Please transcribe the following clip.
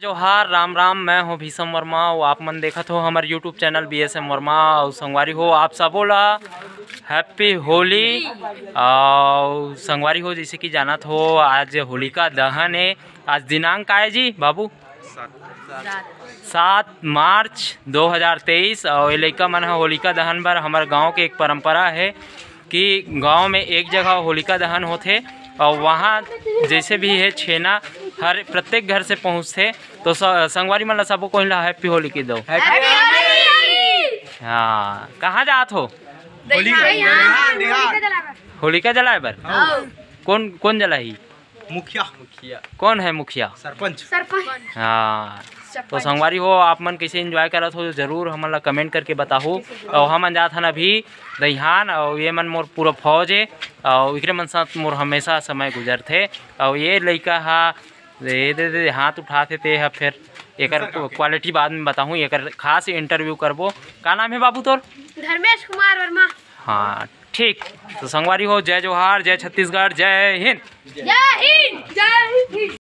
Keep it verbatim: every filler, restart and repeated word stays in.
जोहार, राम राम, मैं हूँ भीषम वर्मा अउ आप मन देखत हो हमर YouTube चैनल बी एस एम वर्मा। अउ संगवारी हो, आप सबो ला हैप्पी होली। अउ संगवारी हो, जैसे कि जानत हो, आज होलिका दहन है। आज दिनांक का है जी बाबू? सात मार्च दो हज़ार तेईस। अउ ये लइका मन ह होलिका दहन बर, हमर गांव के एक परंपरा है कि गांव में एक जगह होलिका दहन होथे अउ वहाँ जैसे भी है छेना हर प्रत्येक घर से पहुँचथे। तो स-, संगवारी मन ला सबो कोई ला हैप्पी होली कहि दो। हाँ, कहाँ जात हो? होलिका जलाए बर। कौन, कौन जलाही? मुखिया। मुखिया। कौन है मुखिया? सरपंच। सरपंच। हाँ। तो संगवारी हो, आप मन कैसे एंजॉय करत हो, जरूर हमन ला कमेंट करके बताहू। अउ हमन जात हन अभी दहियान, अउ ये मन मोर पूरा फौज है, अउ एकरे मन साथ मोर हमेशा समय गुजरथे। अउ ये लइका हा, दे, दे, दे, हाथ उठाथे, ते हा फिर एकर क्वालिटी बाद में बताहूँ, एकर खास इंटरव्यू करबो। का नाम है बाबू तोर? धर्मेश कुमार वर्मा। हाँ, ठीक। तो संगवारी हो, जय जोहार, जय छत्तीसगढ़, जय हिंद। जय हिंद। जय हिंद।